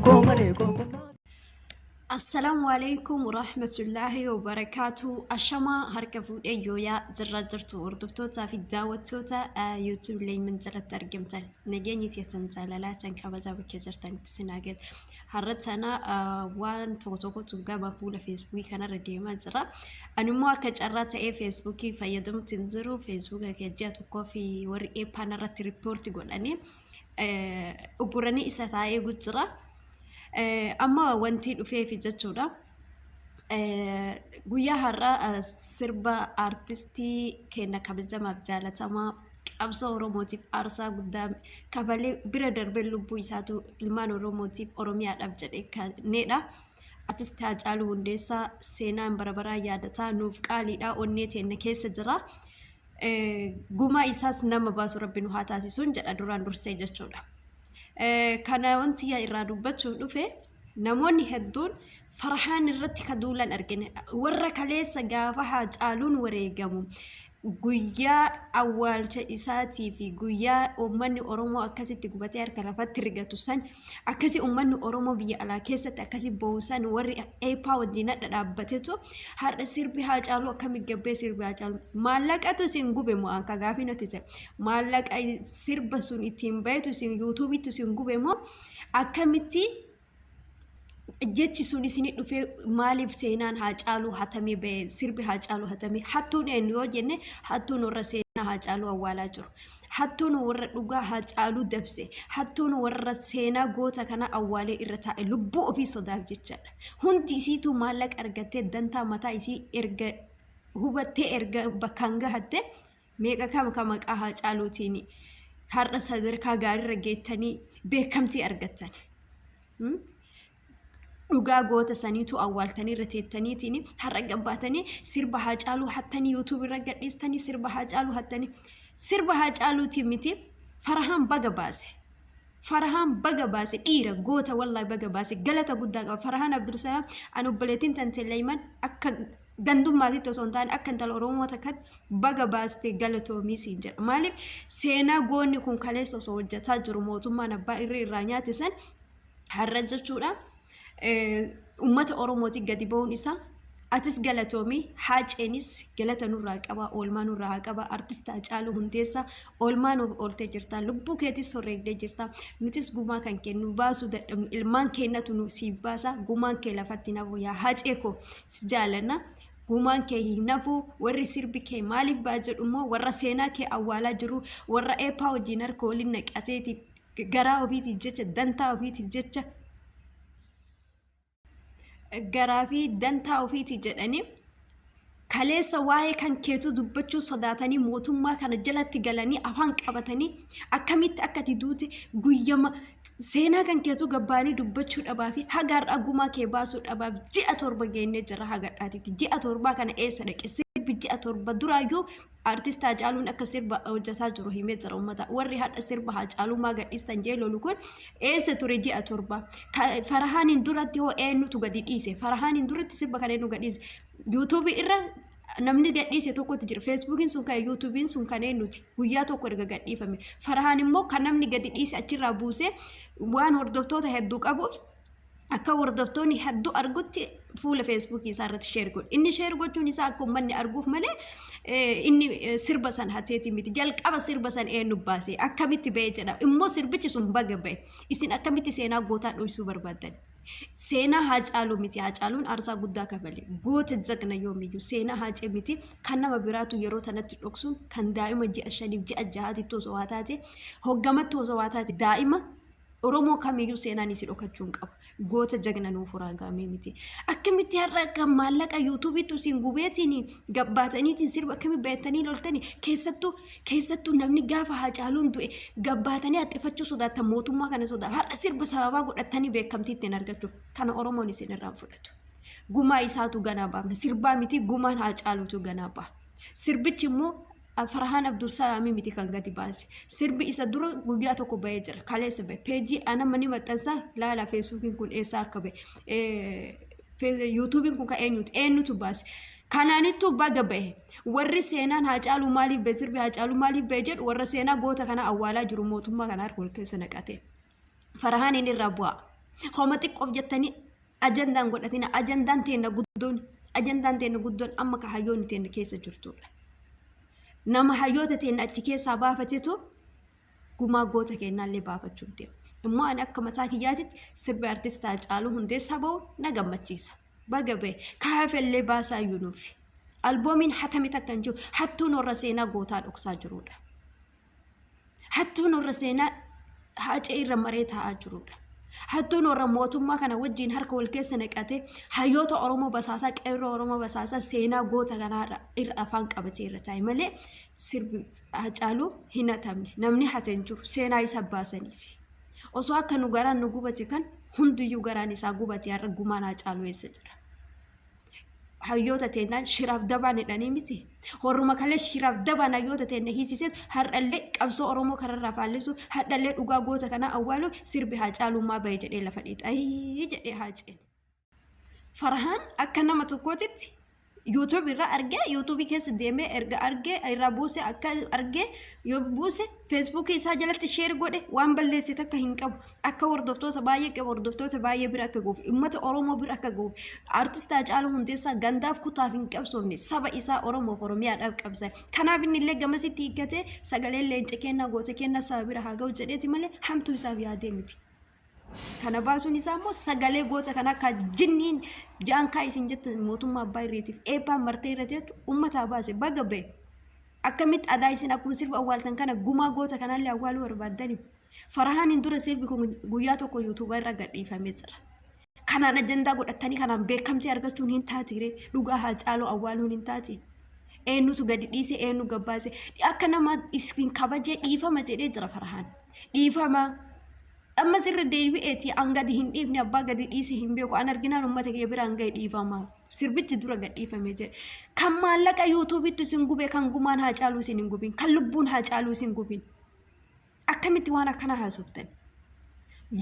koo malee koo kunnaa. Assalaamu alaikum warahmatullaahi wabarakaatu. Ashamaa harka fuudhee yooyaa jirraa jirtu hordoftootaa fi daawwattoota YouTube Leeyman jalatti argamtan. Nageenyi teessan jaalalaa tan kabajaa bakka jirtanitti sin haa galu. Har'a tana waan tokko tokkotu gama fuula Feesbuukii kanarra deemaa jira. Ani immoo akka carraa ta'ee Feesbuukii fayyadamutti hin jiru. Feesbuuka kee ji'a tokkoo fi warri eeppaan irratti riippoorti godhanii ugguranii isa taa'ee jira. Amma wanti dhufeefi jechuudha. Guyyaa har'aa sirba aartistii keenya kabajamaaf jaalatamaa qabsoo Oromootiif aarsaa guddaa kafalee bira darbee lubbuu isaatu ilmaan Oromootiif Oromiyaadhaaf jedhee kenneedha. Artist Haacaaluu Hundeessaa seenaan bara baraa yaadataa nuuf qaaliidha onnee teenya keessa jira. Gumaa isaas nama baasu rabbi nu haa taasisuun jedha duraan dursee jechuudha. Kana wanti irraa dubbachuuf dhufe namoonni hedduun Farhaan irratti ka duulan argine. Warra kaleessa gaafa Haacaaluun wareegamu guyyaa awwaalcha isaatii fi guyyaa uummanni Oromoo akkasitti gubatee harka lafatti rigatu san akkasi uummanni Oromoo biyya alaa keessatti akkasi boo'u san warri eepaa wajjin hadha dhaabbatetu har'a sirbi Haacaaluu akkami gabbee sirbi Haacaaluu maallaqatu isin gube moo anka gaafii natti ta'e maallaqa sirba sun ittiin bahetu isin yuutuubiitu isin gube moo akkamitti jechi sun isin dhufee maaliif seenaan Haacaaluu hatamee ba'e sirbi Haacaaluu hatamee hattuun eenyu yoo jenne hattuun warra seenaa Haacaaluu awwaalaa jiru hattuun warra dhugaa Haacaaluu dabse hattuun warra seenaa goota kana awwaalee irra taa'e lubbuu ofii sodaaf jechaadha hundi isiituu maallaqa argattee dantaa mataa isii erga hubattee erga bakkaan gahatte meeqa kam ka maqaa Haacaaluutiin har'a sadarkaa gaariirra geettanii beekamtii argattan. Dhugaa goota saniitu awwaaltanii irra teettaniitiin har'a gabbaatanii sirba Haacaaluu hattanii yuutuub irra gadhiistanii sirba Haacaaluu hattanii sirba Haacaaluutiin miti Farahaan baga baase. Farahaan baga baase dhiira goota wallahi baga baase galata guddaa qaba Farahaan Abdulsalaam an obboleettiin tante Leeyman akka gandummaatitti osoo hin taane akka intala Oromoo takkatti baga baaste galatoomii siin jedha. Maaliif seenaa goonni kun kaleessa osoo hojjetaa jiru mootummaan abbaa irree irraa nyaate san har'a jechuudha. Uummata Oromootii gadi ba'uun isaa atis galatoomii haaceenis galata nurraa qaba oolmaa nurraa haa qaba artist Haacaaluu Hundeessaa oolmaa nuuf ooltee jirta lubbuu keetis horreegdee jirta nutis gumaa kan kennu baasuu dadhabnu ilmaan keenyatu nu siif baasa gumaan kee lafatti nafu yaa haacee koo si jaalanna Gumaan kee hin hafu warri sirbi kee maaliif ba'a jedhu immoo warra seenaa kee awwaalaa jiru warra eeppaa wajjin harka waliin naqateeti garaa ofiitiif jecha dantaa ofiitiif jecha garaa fi dantaa ofiiti jedhanii kaleessa waa'ee kan keetuu dubbachuu sodaatanii mootummaa kana jalatti galanii afaan qabatanii akkamitti akka ati duute guyyama Seenaa kan keetuu gabbaanii dubbachuu dhabaa fi haga har'aa gumaa kee baasuu dhabaaf ji'a 7 geennee jirra haga har'aatitti. Ji'a torbaa kana eessa dhaqe? Sirbi ji'a 7 duraayyuu artist Haacaaluun akka sirba hojjetaa jiru himee jira uummata. Warri hadha sirba Haacaaluu maa gadhiistan jee lolu kun eessa ture ji'a 7? Farahaaniin duratti hoo eenyutu gadi dhiise? Farahaaniin duratti sirba kana eenyu gadhiise? Yuutuubii irra namni gadhiise tokkotu jira. Feesbuukiin sun kan yuutuubiin sun kan eenyuti? Guyyaa tokko erga gadhiifame. Farahaan immoo kan namni gadi dhiise achirraa buusee waan hordoftoota hedduu qabuuf akka hordoftoonni hedduu argutti fuula feesbuukii isaa irratti sheer godhe. Inni sheer gochuun isaa akka uummanni arguuf malee inni sirba san hateeti miti. Jalqaba sirba san eenyu baase akkamitti ba'e jedha. Immoo sirbichi sun baga ba'e. Isin akkamitti seenaa gootaa dhoysuu barbaaddan? Seenaa Haacaaluu miti. Haacaaluun aarsaa guddaa kafale. Goota jagna yoomiyyuu. Seenaa Haacee miti. Kan nama biraatu yeroo tanatti dhoksuun kan daa'ima ji'a shaniif ji'a jahaatitti osoo waa taate hoggamatti osoo waa taate daa'ima Oromoo kamiyyuu seenaan isii dhokachuu hin qabu. Goota jagna nuuf uraagaamee miti. Akkamitti har'a akka maallaqa yuutuubiitu isin gubeetiin gabbaataniitiin sirba akkamii beektanii loltanii keessattuu Keessattuu namni gaafa Haacaaluun du'e gabbaatanii haxxifachuu sodaattan mootummaa kana sodaa har'a sirba sababaa godhattanii beekamtii ittiin argachuuf kana Oromoon isin irraa hin fudhatu. Gumaa isaatu ganaa baafna. Sirbaa miti gumaan Haacaaluutu ganaa ba'a. Sirbichi immoo Farhaan Abdulsalaamii miti kan gadi baase. Sirbi isa dura guyyaa tokko bahee jira. Kaleessa bahe. Peejii anamma ni maxxansa laala feesbuukiin kun eessaa akka bahe. Yuutuubiin kun kan eenyuti? Eenyutu baase? Kanaanittuu baga bahe. Warri seenaan Haacaaluu maaliif bahe sirbi Haacaaluu maaliif bahe jedhu warra seenaa goota kana awwaalaa jiru mootummaa kana harka wal keessa naqate. Farahaaniin irraa bu'aa. Homa xiqqoof jettanii ajandaan godhatina. Ajandaan teenna guddoon ajandaan teenna guddoon amma ka hayyoonni teenna keessa jirtudha. Nama hayyoota teenna achi keessaa baafatetu gumaa goota keennaallee baafachuuf deema. Immoo ani akka mataa kiyyaatitti sirbi artist Haacaaluu Hundeessaa ba'u na gammachiisa. Baga ba'e. Ka hafellee baasaa iyyuu nuufi. Alboomiin hatame takka hin jiru. Hattuun warra seenaa gootaa dhoksaa jirudha. Hattuun warra seenaa Haacee irra maree taa'aa jirudha. Hattuun warra mootummaa kana wajjin harka wal keessa naqatee hayyoota Oromoo basaasaa qeerroo Oromoo basaasaa seenaa goota kanaa irra afaan qabatee irra taa'e malee sirbi Haacaaluu hin hatamne. Namni hate hin jiru seenaa isa baasaniif. Osoo akka nu garaan nu gubate kan hundiyyuu garaan isaa gubate har'a gumaan Haacaaluu eessa jira? Hayyoota teennaan shiraaf dabaan hidhanii miti. Horruma kalee shiraaf dabaan hayyoota teenna hiisiseet har'allee qabsoo Oromoo kararraa faallisu har'allee dhugaa goota kanaa awwaalu sirbi Haacaalummaa bahe jedhee lafa dhiita. Ayii jedhee Haaceen. Farhaan akka nama tokkootitti YouTube irraa argee YouTube keessa deemee erga argee irraa buuse akka argee yoo buuse Facebook isaa jalatti share godhe waan balleesse takka hin qabu. Akka hordoftoota baay'ee qabu hordoftoota baay'ee bira akka gahuuf uummata Oromoo bira akka gahuuf artist Haacaaluu Hundeessaa gandaaf kutaaf hin qabsoofne saba isaa Oromoof Oromiyaadhaaf qabsaa'e. Kanaaf inni illee gamasitti hiikkatee sagaleen leenca kennaa goota kennaa saba bira haa gahu jedheeti malee hamtuu isaaf yaadee miti. Kana baasuun isaa immoo sagalee goota kana akka jinniin jaankaa isin jettan mootummaa abbaa irreetiif eebbaan martee irra jettu uummataa baase baga ba'e. Akkamitti adaa isin akkuma sirba awwaaltan kana gumaa goota kanallee awwaaluu barbaaddani. Farahaaniin dura sirbi kun guyyaa tokko yuutuuba irra gadhiifamee jira. Kanaan ajandaa godhattanii kanaan beekamtii argachuun hin taatire dhugaa Haacaaluu awwaaluun hin taate. Eenyutu gadi dhiise eenyu gabbaase akka nama isin kabajee dhiifama jedhee jira Farahaan. Dhiifama. Ammas irra deebi'eeti an gadi hin dhiifne abbaa gadi dhiise hin beeku an arginaan uummata kiyya biraan ga'e dhiifama. Sirbichi dura gad dhiifame jedhe. Kan maallaqa yuutuubitti isin gube kan gumaan Haacaaluu isin hin gubin kan lubbuun Haacaaluu isin gubin. Akkamitti waan akkanaa haasoftan?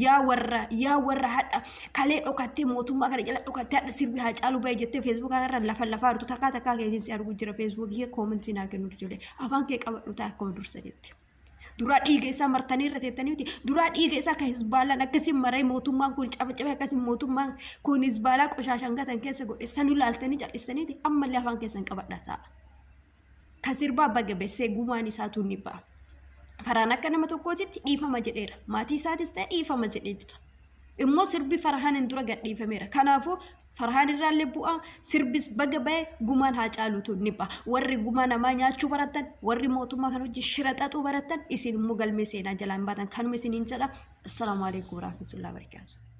Yaa warra yaa warra hadha kalee dhokattee mootummaa kana jala dhokattee hadha sirbi Haacaaluu bahe jettee feesbuukaa irra lafa lafaa jirtu takkaa takkaa keetiin si arguu jira feesbuukii kee koomentii naa kennu ijoollee afaan kee qabadhu ta'a akkuma dursa jette. Duraa dhiiga isaa martanii irra teettanii miti duraa dhiiga isaa kan hizbaalaan akkasiin maree mootummaan kun cabacabe akkasiin mootummaan kun hizbaalaa qoshaashaan gatan keessa godhe sanuu laaltanii cal'istanii miti ammallee afaan keessan qabadha ta'a. Ka sirbaa baga bessee gumaan isaatuu ni ba'a. Farhaan akka nama tokkootitti dhiifama jedheera. Maatii isaatis ta'e dhiifama jedhee jira. Immoo sirbi Farhaan dura gadhiifameera. Kanaafuu Farhaan irraallee bu'aa sirbis baga ba'e gumaan Haacaaluutu ni ba'a. Warri gumaa namaa nyaachuu barattan, warri mootummaa kan hojii shira xaxuu barattan isin immoo galmee seenaa jalaa hin baatan. Kanuma isiniin jedha. Assalaamu alaikum warahmatullahi wabarakatuh.